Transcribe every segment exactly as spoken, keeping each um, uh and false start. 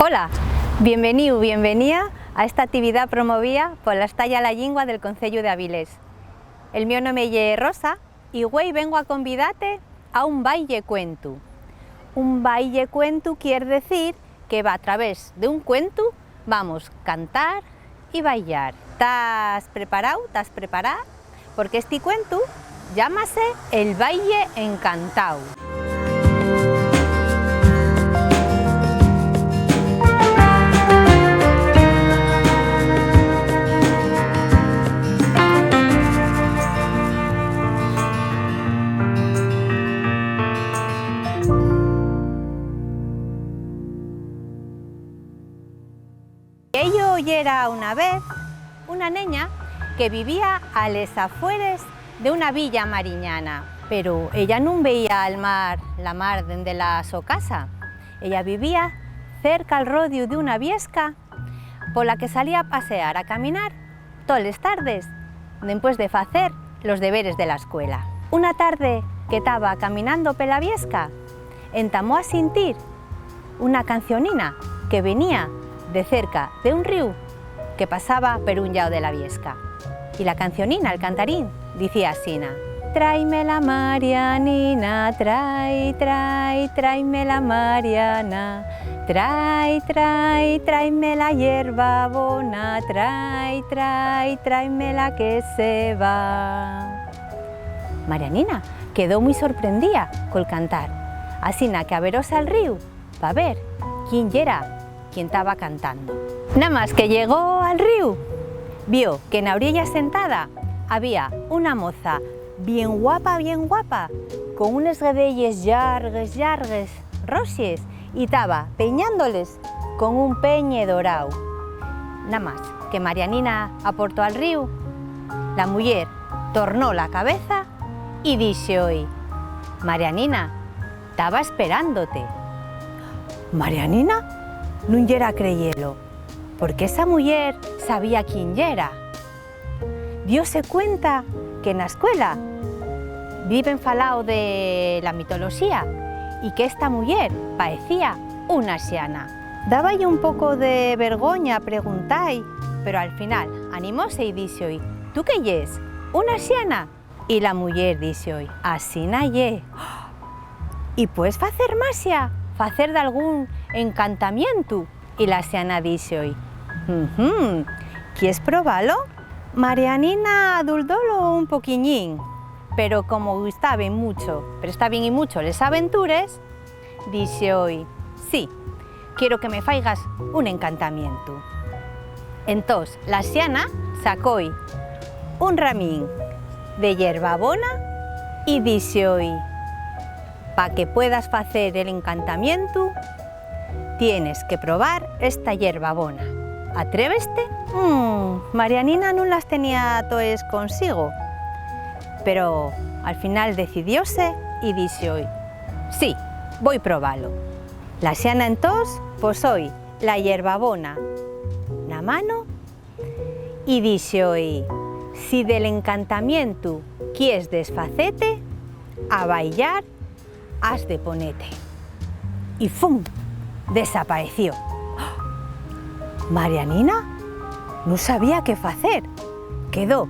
Hola, bienveníu, bienvenía a esta actividá promovía pola Estaya la Llingua del Conceyu d'Avilés. El mio nome ye Rosa y güei vengo a convidate a un baille cuentu. Un baille cuentu quier decir que va a través d'un cuentu vamos cantar y bailar. ¿Tas preparáu? ¿Tas prepará? Porque esti cuentu llámase El baille encantao. Ello yera una vez una neña que vivía a les afueres de una villa mariñana, pero ella nun veía al mar, la mar dende la so casa. Ella vivía cerca al rodiu d'una viesca pola que salía a pasear, a caminar, toles tardes, dempués de facer los deberes de la escuela. Una tarde que taba caminando pela viesca, entamó a sintir una cancionina que venía de cerca de un ríu que pasaba per un llau de la viesca. Y la cancionina, el cantarín, dicía asina: "Tráime la Marianina, trai, trai, tráime la Mariana. Trai, trai, tráime la yerba bona, trai, trai, tráime la que se va". Marianina quedó mui sorprendía col cantar, asina que averóse al ríu pa ver quién yera quien taba cantando. Namás que llegó al ríu, vio que na oriella sentada había una moza bien guapa, bien guapa, con unes guedelles llargues, llargues, roxes, y taba peñándoles con un peñe dorao. Namás que Marianina aportó al ríu, la muyer tornó la cabeza y dixo-y: "Marianina, taba esperándote". Marianina nun yera a creyelo, porque esa muyer sabía quién yera. Dióse cuenta que na escuela viven falao de la mitoloxía y que esta muyer paecía una xiana. Dába-y un poco de vergoña preguntar-y, pero al final animóse y dixo-y: "¿Tú qué yes? ¿Una xiana?". Y la muyer dixo-y: "Asina ye". "¿Y puedes facer maxia? ¿Facer dalgún encantamientu?". Y la xiana dixo-y: "Uhum, ¿quies probalo?". Marianina duldólo un poquiñín, pero como gustaben mucho, prestaben-y mucho les aventures, dixo-y: "Sí, quiero que me faigas un encantamientu". Entós la xiana sacó-y un ramín de yerba bona y dixo-y: "Pa que puedas facer el encantamientu, tienes que probar esta yerba bona. ¿Atréveste?". Mm, Marianina nun las tenía toes consigo, pero al final decidióse y dixo-y: "Sí, voi probalo". La xiana entós posó-y la yerba bona na mano y dixo-y: "Si del encantamientu quies desfacete, a bailar has de ponete". Y ¡fum! Desapaeció. Marianina nun sabía qué facer. Quedó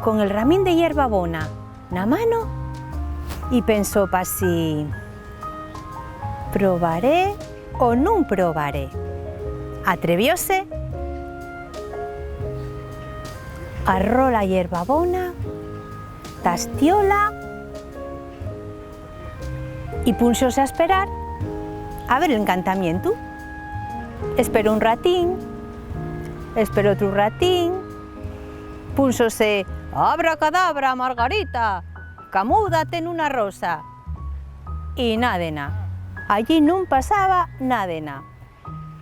con el ramín de yerba bona na mano y pensó pa sí: "¿Probaré o nun probaré?". Atrevióse, garró la yerba bona, tastióla y púnxose a esperar a ver l'encantamientu. Esperó un ratín, esperó otru ratín, púnxose: "Abracadabra, Margarita, camúdate nuna rosa". Y nádena. Allí nun pasaba nádena.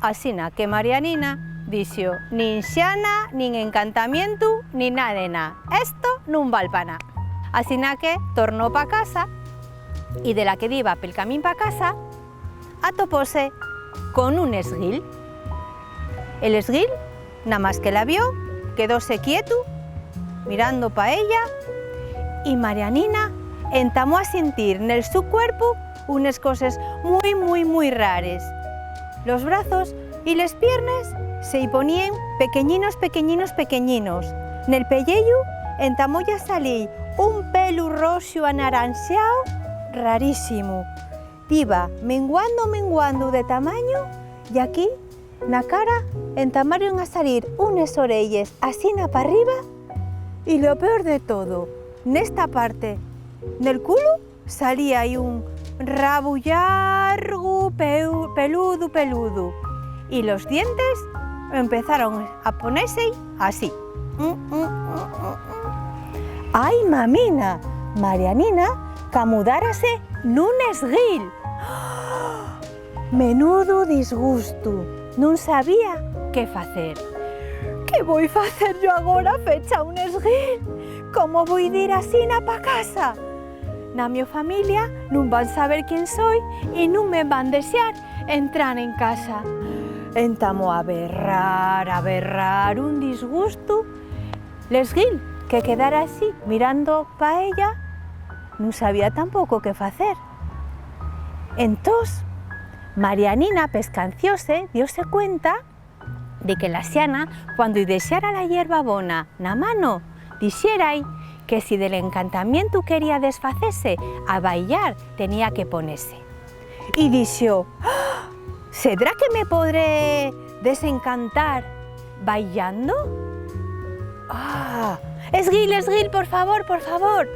Asina que Marianina dixo: "Nin xiana, nin encantamientu, nin nádena. Esto nun val pa ná". Asina que tornó pa casa y, de la que diba pel camín pa casa, atopóse con un esguil. El esguil, namás que la vio, quedóse quietu, mirando pa ella, y Marianina entamó a sintir nel su cuerpu unes coses mui, mui, mui rares. Los brazos Y les piernes se-y poníen pequeñinos, pequeñinos, pequeñinos. Nel pelleyu entamó-y a salir un pelu roxu anaranxao rarísimu. Diba menguando, menguando de tamañu, y aquí, na cara, entamaron a salir unes oreyes asina p'arriba, y lo peor de todo, nesta parte, nel culu, salía-y un rabu llargu, peu-, peludu, peludu, y los dientes empezaron a ponese-y así. ¡Ai, mamina! Marianina camudárase nun esguil. Menudu disgustu, nun sabía qué facer. ¿Qué voi facer yo agora fecha un esguil? ¿Cómo voi dir asina pa casa? Na mio familia nun van saber quién soi y nun me van dexar entrar en casa. Entamó a berrar, a berrar, un disgustu. L'esguil, que quedara así, mirando pa ella, nun sabía tampoco qué facer. Entós, Marianina, p'escancióse, dióse cuenta de que la Siana, cuando-y dexara la yerba bona na mano, dixera-y que si del encantamientu quería desfacese, a bailar tenía que ponese. Y dixo: "¡Ah! ¿Sedrá que me podré desencantar bailando?". ¡Ah! Esguil, esguil, por favor, por favor,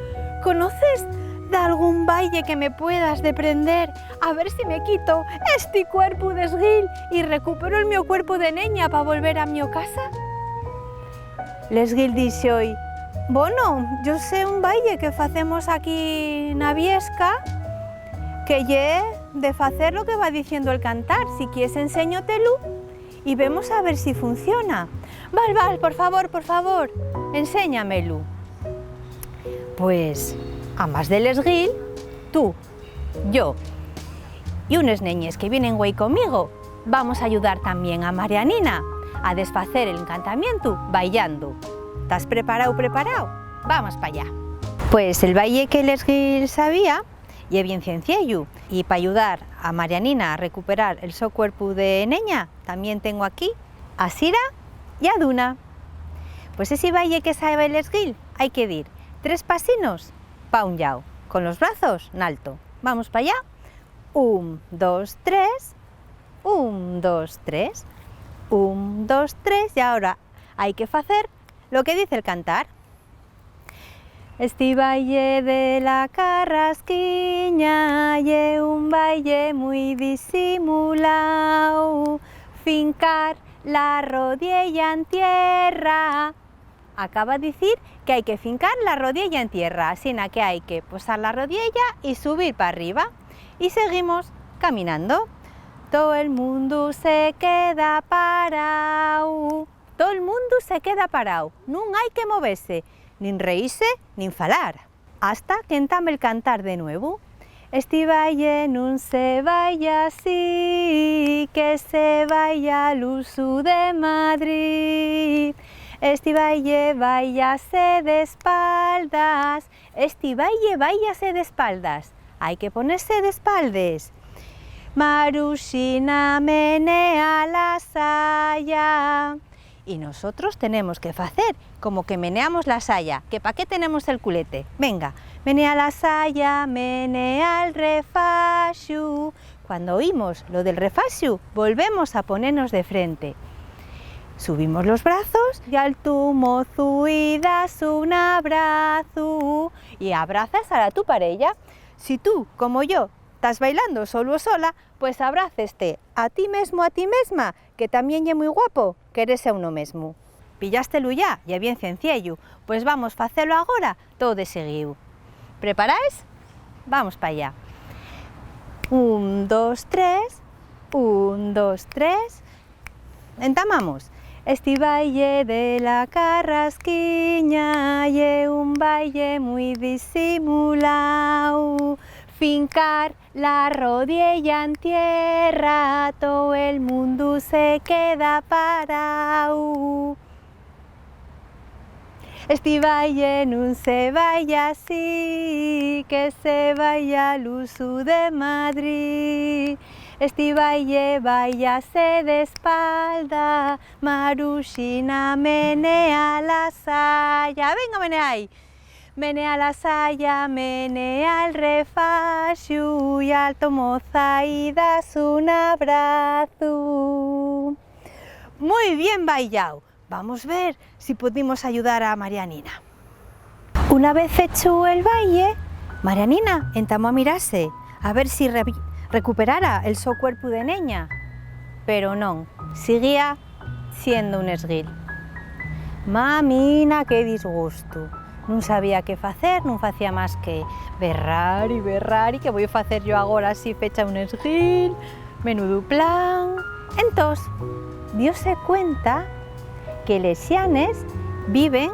¿conoces d'algún baile que me puedas deprender? A ver si me quito esti cuerpu d'esguil y recupero el mio cuerpu de neña pa volver a mio casa. L'esguil dixo-y: "Bono, yo sé un baile que facemos aquí na Viesca, que ye de facer lo que va diciendo el cantar. Si quies, enséñotelu y vemos a ver si funciona". "Val, val, por favor, por favor, enséñamelu". Pues, amás del esguil, tú, yo y unes neñes que vienen güei conmigo, vamos a ayudar tamién a Marianina a desfacer el encantamientu bailando. ¿Tas preparao, preparao? Vamos pa allá. Pues el baile que l'esguil sabía ye bien cienciellu, y pa ayudar a Marianina a recuperar el so cuerpu de neña, tamién tengo aquí a Sira y a Duna. Pues esi baile que sabe l'esguil, hai que dir tres pasinos pa un llau, con los brazos n'alto. Vamos pa allá. Un, dos, tres. Un, dos, tres. Un, dos, tres. Y ahora hai que facer lo que dice el cantar. Esti baile de la carrasquiña ye un baile mui disimuláu. Fincar la rodiella en tierra. Acaba dicir que hai que fincar la rodiella en tierra, asina que hai que posar la rodiella y subir p'arriba. Y seguimos caminando. Tol mundu se queda parao. Tol mundu se queda parao. Nun hai que movese, nin reíse, nin falar, hasta qu'entame el cantar de nuevu. Esti baile nun se baila así, que se baila al usu de Madrid. Esti baile bailase d'espaldas, esti baile bailase d'espaldas. Hai que ponese d'espaldes. Maruxina menea la saya. Y nosotros tenemos que facer como que meneamos la saya, que pa qué tenemos el culete. Venga, menea la saya, menea el refaxu. Cuando oímos lo del refaxu, volvemos a ponernos de frente. Subimos los brazos y al tu mozu y das un abrazu. Y abrazas a la tu parella. Si tú, como yo, tas bailando solu o sola, pues abráceste a ti mesmu, a ti mesma, que tamién ye mui guapo querese a uno mesmu. Pillástelu ya, ye bien cienciellu. Pues vamos facelo agora, too de seguíu. ¿Preparaes? Vamos pa allá. Un, dos, tres. Un, dos, tres. Entamamos. Esti baile de la carrasquiña ye un baile mui disimuláu. Fincar la rodiella en tierra, too el mundu se queda parao. Esti baile nun se baila así, que se baila al usu de Madrid. Esti baille báilase d'espalda, Maruxina menea la saya. Venga, menea-y. Menea la saya, menea el refaxu, y a to moza-y das un abrazu. Mui bien bailao. Vamos ver si podimos ayudar a Marianina. Una vez fechu el baille, Marianina entamó a mirase a ver si re-, recuperara el so cuerpu de neña, pero non, siguía siendo un esguil. Mamina, qué disgustu! Nun sabía qué facer, nun facía más que berrar y berrar, y qué voi facer yo agora si fecha un esguil. Menudu plan. Entós, dióse cuenta que les xanes viven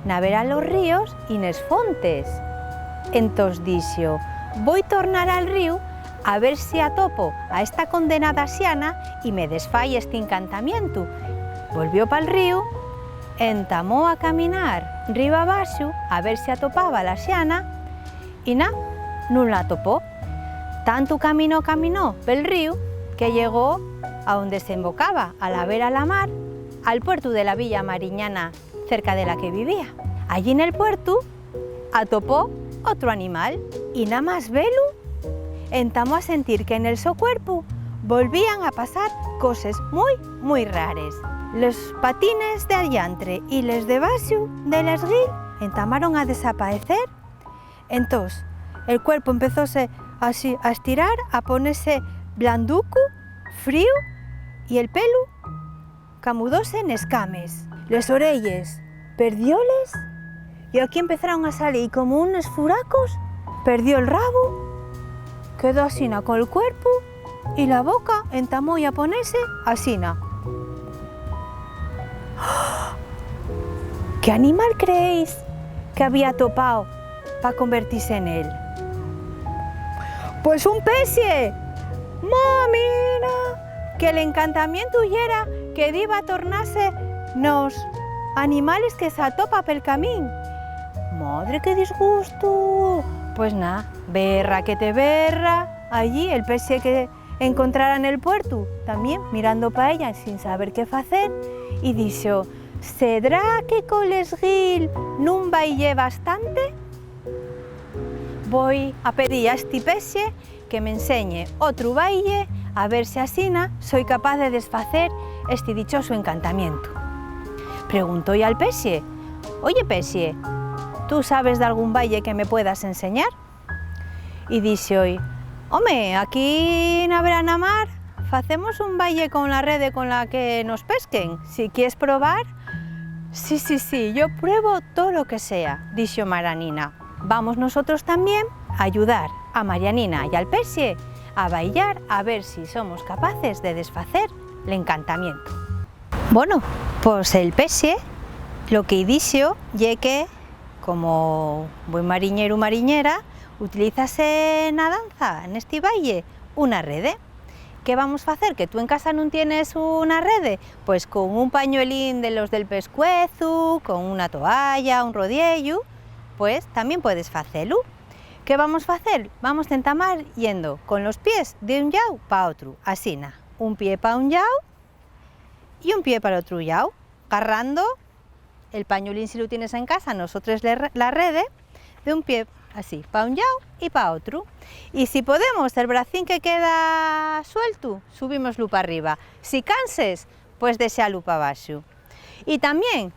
na vera los ríos y nes fontes. Entós dixo: "Voi tornar al ríu a ver si atopo a esta condenada xana y me desfai esti encantamientu". Volvió pal ríu, entamó a caminar riba abaxu a ver si atopaba la xana, y na, nun la atopó. Tantu caminó, caminó pel ríu que llegó a onde desembocaba, a la vera la mar, al puertu de la villa mariñana cerca de la que vivía. Allí nel puertu atopó otru animal y, namás velu, entamó a sentir que nel so cuerpu volvían a pasar coses mui, mui rares. Los patines de allantre y les debaxu del esguil entamaron a desapaecer. Entós, el cuerpu empezóse a xi-, a estirar, a ponese blanducu, fríu, y el pelu camudóse nes cames. Les orelles perdióles, y aquí empezaron a salir como unos furacos. Perdió el rabu, quedó asina col cuerpu, y la boca entamó-y a ponese asina. ¿Qué animal creéis que había atopao pa convertise nel? Pues un pesie. ¡Mamina! Que l'encantamientu yera que diba tornase nos animales que s'atopa pel camín. ¡Madre, qué disgustu! Pues na, berra que te berra, allí el pesie que encontrara nel puertu, tamién mirando pa ella sin saber qué facer, y dixo: "¿Sedrá que col esguil nun bailé bastante? Voi a pedir a esti pesie que m'enseñe otru baille, a ver si asina soi capaz de desfacer esti dichosu encantamientu". Preguntó-y al pesie: "Oye, pesie, ¿tú sabes d'algún baille que me puedas enseñar?". Y díxo-y: "Home, aquí na vera na mar facemos un baille con la rede con la que nos pesquen. Si quies probar". "Sí, sí, sí, yo pruebo todo lo que sea", dixo Maranina. "Vamos nosotros tamién a ayudar a Marianina y al pesie a baillar a ver si somos capaces de desfacer l'encantamientu". Bueno, pos el pesie lo que-y dixo ye que, como buen mariñeru, mariñera, utilízase na danza, nesti baille, una rede. ¿Qué vamos facer? ¿Que tú en casa nun tienes una rede? Pues con un pañuelín de los del pescuezu, con una toalla, un rodiellu, pues tamién puedes facelu. ¿Qué vamos facer? Vamos entamar yendo con los pies d'un llau pa otru, asina, un pie pa un llau y un pie pal otru llau, garrando el pañuelín, si lu tienes en casa, nosotres le re-, la rede, d'un pie así, pa un llau y pa otru. Y si podemos, el bracín que queda sueltu, subímoslu p'arriba. Si canses, pues dexalu p'abaxu. Y tamién,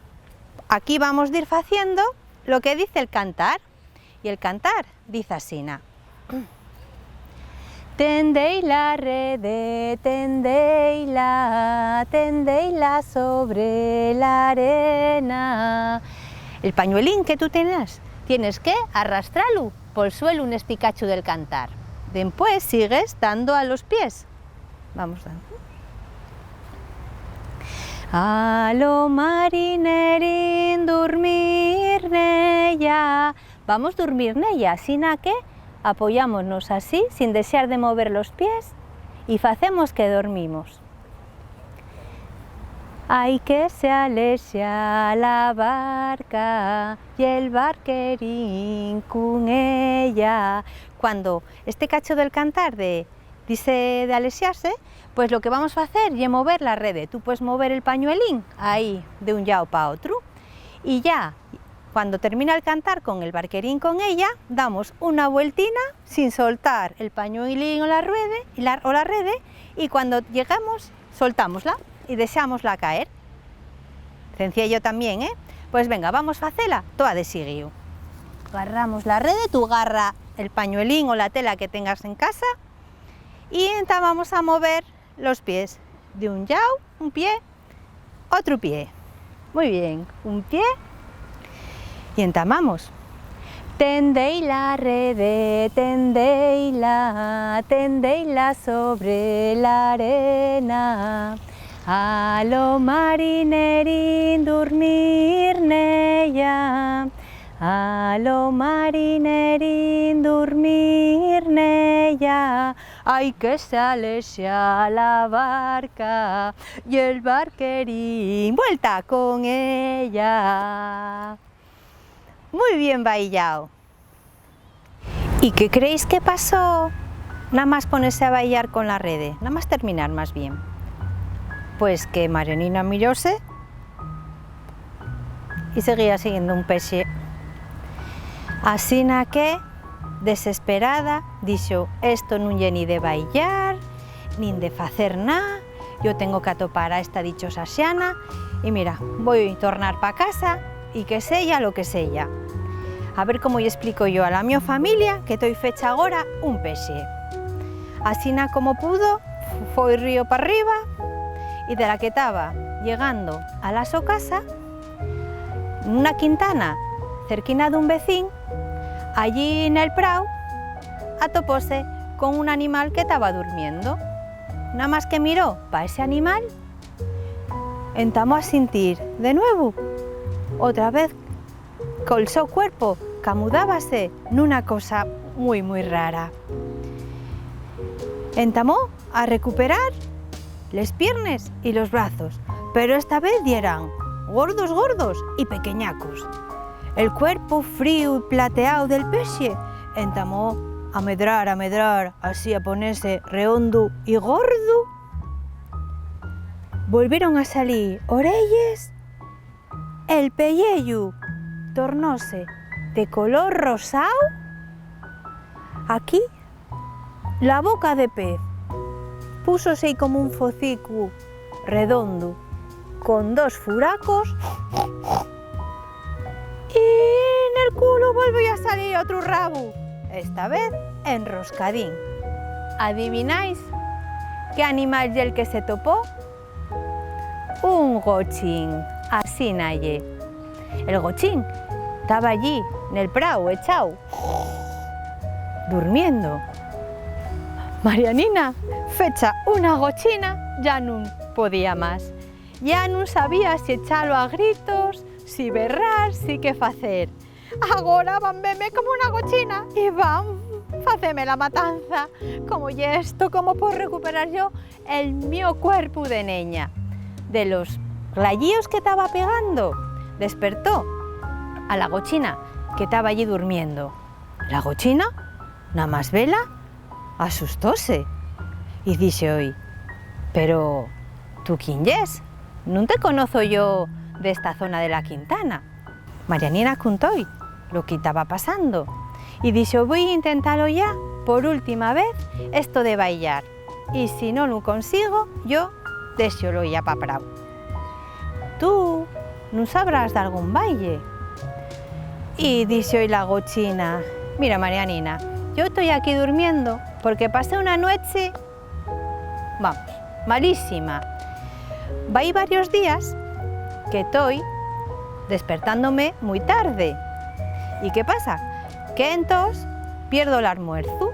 aquí vamos dir faciendo lo que diz el cantar. Y el cantar diz asina: "Tendei la rede, tendei-la, tendei-la sobre la arena". El pañuelín que tú tienes, tienes que arrastralu pol suelu nesti cachu del cantar. Dempués sigues dando a los pies. Vamos dando. A lo marinerín durmir n'ella. Vamos durmir n'ella, asina que apoyámonos así, sin dexar de mover los pies, y facemos que dormimos. Ai que se alexa la barca y el barquerín con ella. Cuando este cacho del cantar de dise d'alexase, pues lo que vamos facer ye mover la rede. Tú puedes mover el pañuelín ahí d'un llau pa otru. Y ya, cuando termina el cantar con el barquerín con ella, damos una vueltina sin soltar el pañuelín o la ruede, y la, o la rede, y cuando llegamos, soltámosla y dexámosla caer. Cenciello tamién, ¿eh? Pues venga, vamos facela toa de siguíu. Garramos la rede, tú garra el pañuelín o la tela que tengas en casa y entamamos a mover los pies. D'un llau, un pie, otru pie. Mui bien, un pie. Y entamamos. Tendéi la rede, tendéila, tendéila sobre l'arena. A lo marinerín durmir nella, a lo marinerín durmir nella. Ai que s'alexa la barca y el barquerín vuelta con ella. Mui bien bailao. ¿Y qué creéis que pasó? Namás ponese a bailar con la rede, namás terminar más bien. Pues que Marianina miróse y seguía siguiendo un pexe. Asina que, desesperada, dixo: "Esto nun ye ni de bailar, nin de facer nada, yo tengo que atopar a esta dichosa Xana, y mira, voi tornar pa casa y que seya lo que seya. A ver cómo-y explico yo a la mio familia que toi fecha agora un pexe". Asina como pudo, foi río p'arriba y de la que taba llegando a la so casa, nuna quintana, cerquina d'un vecín, allí nel prau, atopóse con un animal que taba durmiendo. Namás que miró pa ese animal, entamó a sintir de nuevu, otra vez, col so cuerpo qu'amudábase nuna cosa mui, mui rara. Entamó a recuperar les piernes y los brazos, pero esta vez yeran gordos, gordos y pequeñacos. El cuerpu fríu y plateao del pexe entamó a medrar, a medrar, así a ponese reondu y gordu. Volvieron a salir orelles, el pelleyu tornóse de color rosao. Aquí, la boca de pez púsose-y como un focicu redondu, con dos furacos, y nel culu volvió a salir otru rabu, esta vez enroscadín. ¿Adivináis qué animal ye'l que se topó? Un gochín, asina ye. El gochín taba allí, nel prau, echao, durmiendo. Marianina, fecha una gochina, ya nun podía más. Ya nun sabía si echalo a gritos, si berrar, si qué facer. Agora van veme como una gochina y van faceme la matanza. ¿Cómo ye esto? ¿Cómo puedo recuperar yo el mio cuerpu de neña? De los glallíos que taba pegando, despertó a la gochina que taba allí durmiendo. La gochina, namás vela, asustóse y díxo-y: "Pero, ¿tú quién yes? Nun te conozo yo d'esta zona de la Quintana". Marianina cuntó-y lo que taba pasando y dixo: "Voi intentalo ya por última vez, esto de bailar, y si non lo consigo, yo déxolo ya pa prau. Tú nun sabrás d'algún baile". Y dixo-y la gochina: "Mira, Marianina, yo toi aquí durmiendo porque pasé una nueche, vamos, malísima. Vai varios días que toi despertándome mui tarde. ¿Y qué pasa? Que entós pierdo l'almuerzu.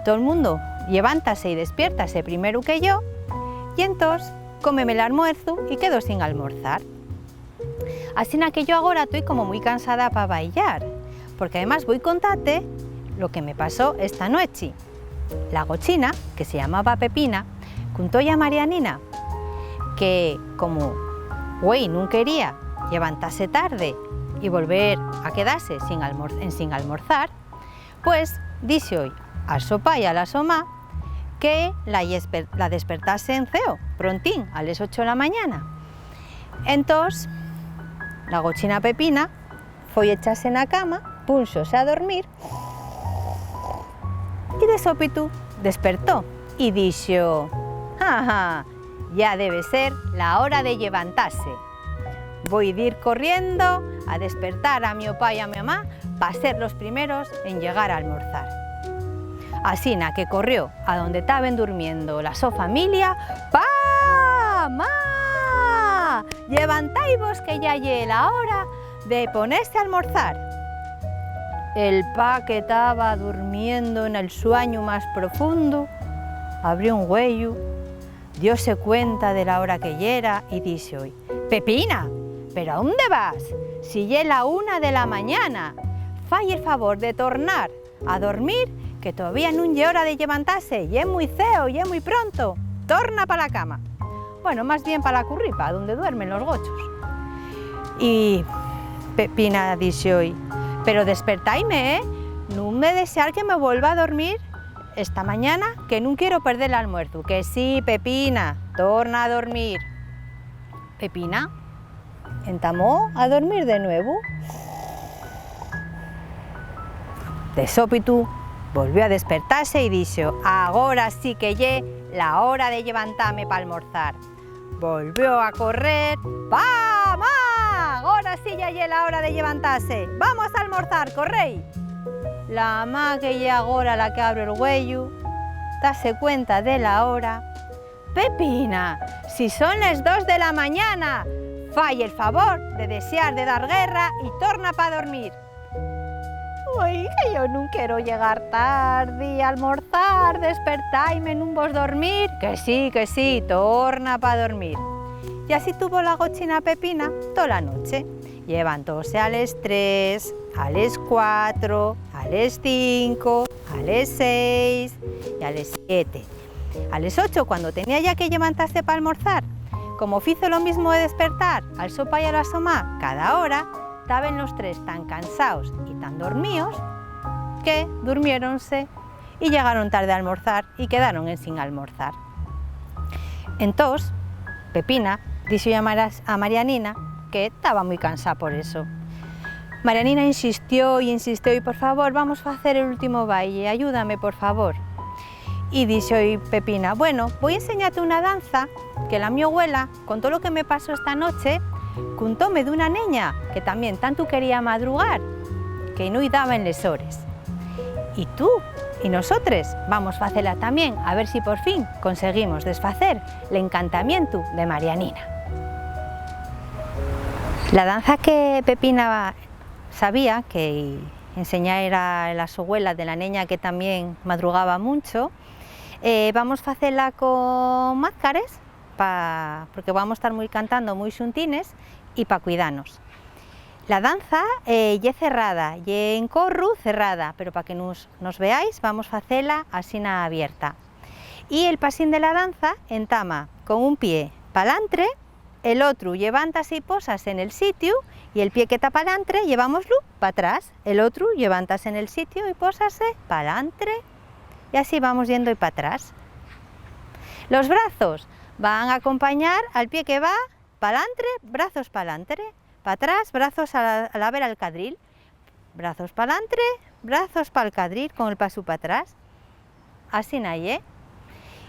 Tol mundo llevántase y despiértase primeru que yo, y entós cómeme l'almuerzu y quedo sin almorzar. Asina que yo agora toi como mui cansada pa bailar, porque además voi contate lo que me pasó esta nuechi". La gochina, que se llamaba Pepina, cuntó-y a Marianina que, como güei nun quería llevantase tarde y volver a quedase sin almor-, en sin almorzar, pues díxo-y al so pá y a la so ma que la, la despertase en ceo, prontín, a les ocho de la mañana. Entós, la gochina Pepina foi echase na cama, púnxose a dormir y de sópitu despertó y dixo: "Ja, ja, ya debe ser la hora de llevantase. Voi dir corriendo a despertar a mi papá y a mi mamá pa ser los primeros en llegar a almorzar". Asina que corrió a donde taben durmiendo la so familia. "Pa, ma, llevantaivos que ya ye la hora de ponese a almorzar". El pa, que taba durmiendo nel suañu más profundo, abrió un güeyu, dióse cuenta de la hora que yera y díxo-y: "Pepina, pero a ónde vas? Si ye la una de la mañana, fai el favor de tornar a dormir, que todavía nun ye hora de llevantase, ye mui ceo, ye mui pronto, torna pa la cama". Bueno, más bien pa la curripa, donde duermen los gochos. Y Pepina díxo-y: "Pero despertaime, ¿eh? Nun me dexar que me vuelva a dormir esta mañana, que nun quiero perder l'almuerzu". "Que sí, Pepina, torna a dormir". Pepina entamó a dormir de nuevu. De sópitu, volvió a despertase y dixo: "Agora sí que ye la hora de llevantame pa almorzar". Volvió a correr. "Pa, ma, agora sí ya ye la hora de llevantase. Vamos a almorzar, correi". La ma, que ye agora la que abre el güeyu, dase cuenta de la hora. "Pepina, si son les dos de la mañana, fai el favor de dexar de dar guerra y torna pa dormir". "Ui, que yo nun quiero llegar tardi a almorzar, despertaime, nun vos dormir". "Que sí, que sí, torna pa dormir". Y así tuvo la gochina Pepina tola noche. Llevantóse a les tres, a les cuatro, a les cinco, a les seis y a les siete. A les ocho, cuando tenía ya que llevantase pa almorzar, como fizo lo mismo de despertar al so pa y a la so ma cada hora, taben los tres tan cansaos y tan dormíos que durmiéronse y llegaron tarde a almorzar y quedaron ensin almorzar. Entós, Pepina díxo-y a Mara-, a Marianina que taba mui cansá por eso. Marianina insistió y insistió y: "Por favor, vamos facer el último baile, ayúdame, por favor". Y díxo-y Pepina: "Bueno, voi enseñate una danza que la mi abuela, con todo lo que me pasó esta noche, cuntóme d'una neña que tamién tantu quería madrugar, que no-y daben les hores. Y tú y nosotres vamos facela tamién, a ver si por fin conseguimos desfacer l'encantamientu de Marianina". La danza que Pepina sabía que enseñara la so abuela de la neña que tamién madrugaba muncho, eh, vamos facela con mázcares, pa, porque vamos tar mui cantando mui xuntines y pa cuidanos. La danza, eh, ye cerrada, ye en corru cerrada, pero pa que nos, nos veáis, vamos facela asina abierta. Y el pasín de la danza entama con un pie palantre, el otru llevántase y pósase nel sitiu, y el pie que ta palantre llevámoslu patrás, el otru llevántase nel sitiu y pósase palantre, y así vamos yendo y patrás. Los brazos van a acompañar al pie que va palantre, brazos palantre, patrás, brazos a la, a la vera al cadril, brazos palantre, brazos pal cadril con el pasu patrás. Asina ye.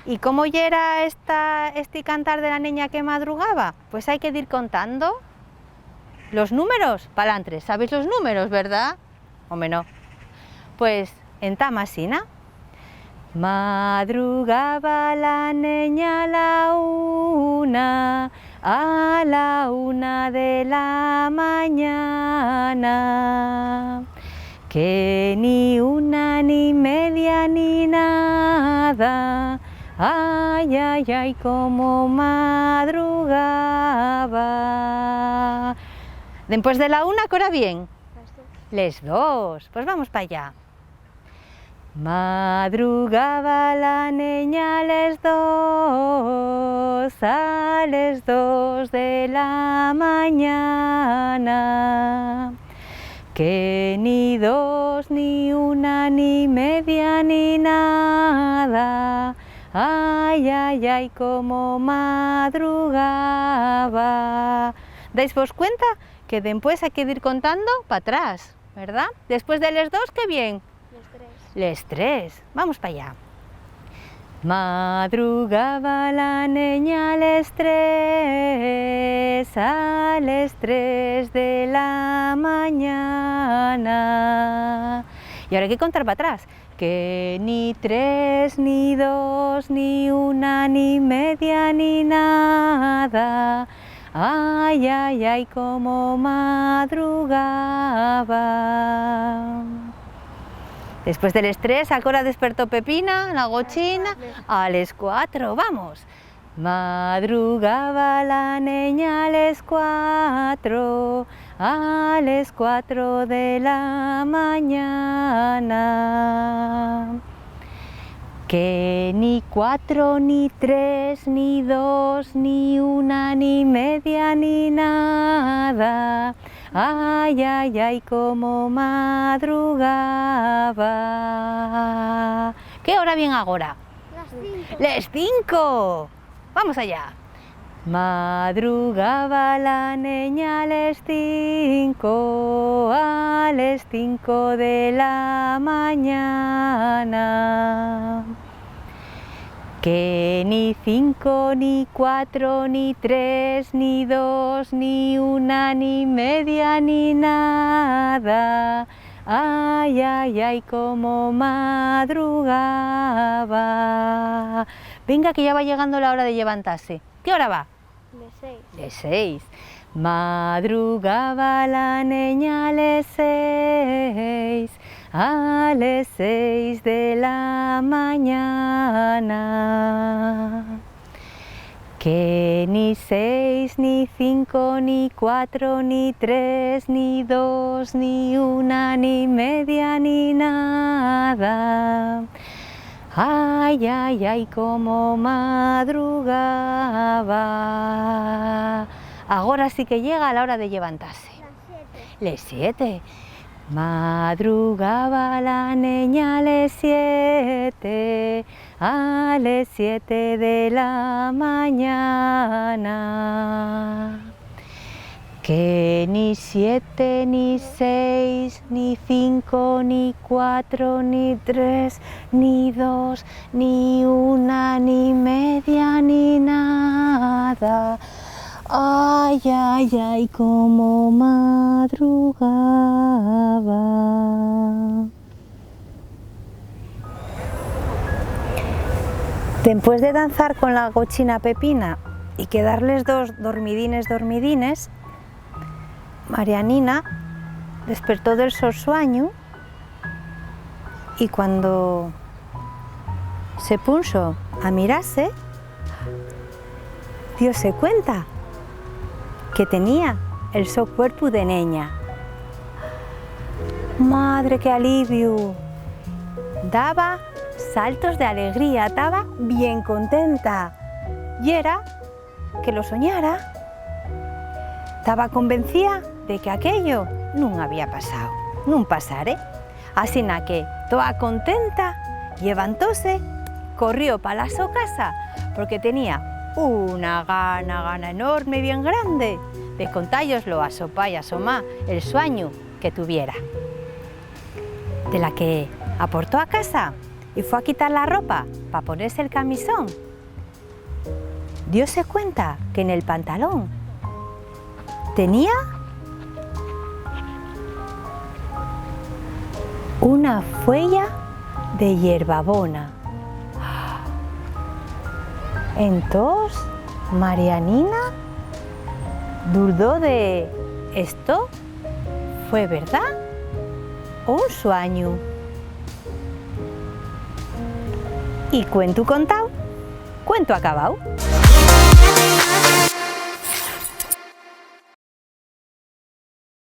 ¿Y cómo yera esta, esti cantar de la neña que madrugaba? Pues hai que dir contando los números palantre. ¿Sabes los números, verdá? Home, no. Pues entama asina. Madrugaba la neña a la una, a la una de la mañana, que ni una, ni media, ni nada. Ay, ay, ay, cómo madrugaba. Dempués de la una, ¿qué hora vien? Las dos. Les dos. Pues vamos pa allá. Madrugaba la neña a les dos, a les dos de la mañana, que ni dos, ni una, ni media, ni nada. Ai, ai, ai, cómo madrugaba. ¿Dais vos cuenta que dempués hai que dir contando pa atrás, verdá? Después de les dos, ¿qué vien? Les tres. Les tres. Vamos pa allá. Madrugaba la neña a les tres, a les tres de la mañana. Y ahora hai que contar pa atrás. Que ni tres, ni dos, ni una, ni media, ni nada. Ai, ai, ai, cómo madrugaba. Después de les tres, ¿a qué hora despertó Pepina, la gochina? A les cuatro, vamos. Madrugaba la neña a les cuatro, a les cuatro de la mañana. Que ni cuatro, ni tres, ni dos, ni una, ni media, ni nada. Ai, ai, ai, cómo madrugaba. ¿Qué hora vien agora? Las cinco. Les cinco. Vamos allá. Madrugaba la neña a les cinco, a les cinco de la mañana. Que ni cinco, ni cuatro, ni tres, ni dos, ni una, ni media, ni nada. Ai, ai, ai, cómo madrugaba. Venga, que ya va llegando la hora de llevantase. ¿Qué hora va? Les seis. Les seis. Madrugaba la neña a les seis, a les seis de la mañana. Que ni seis, ni cinco, ni cuatro, ni tres, ni dos, ni una, ni media, ni nada. Ai, ai, ai, cómo madrugaba. Agora sí que llega la hora de llevantase. Las siete. Les siete. Madrugaba la neña a les siete, a les siete de la mañana. Que ni siete, ni seis, ni cinco, ni cuatro, ni tres, ni dos, ni una, ni media, ni nada. Ai, ai, ai, cómo madrugaba. Dempués de danzar con la gochina Pepina y quedar les dos dormidines, dormidines, Marianina despertó del so suañu y cuando se punxo a mirase, dióse cuenta que tenía el so cuerpu de neña. ¡Madre, qué aliviu! Daba saltos de alegría, taba bien contenta. Yera que lo soñara, taba convencía de que aquello nun había pasao, nun pasare. Asina que, toa contenta, llevantóse, corrió pa la so casa, porque tenía una gana, gana enorme, bien grande, de contáyoslo a so pa y a so ma el suañu que tuviera. De la que aportó a casa y fue a quitar la ropa pa ponese el camisón, dióse cuenta que nel pantalón tenía una fueya de yerbabona. Entós, Marianina dudó de esto ¿Fue verdá o un suañu? Y cuentu contáu, cuentu acabáu.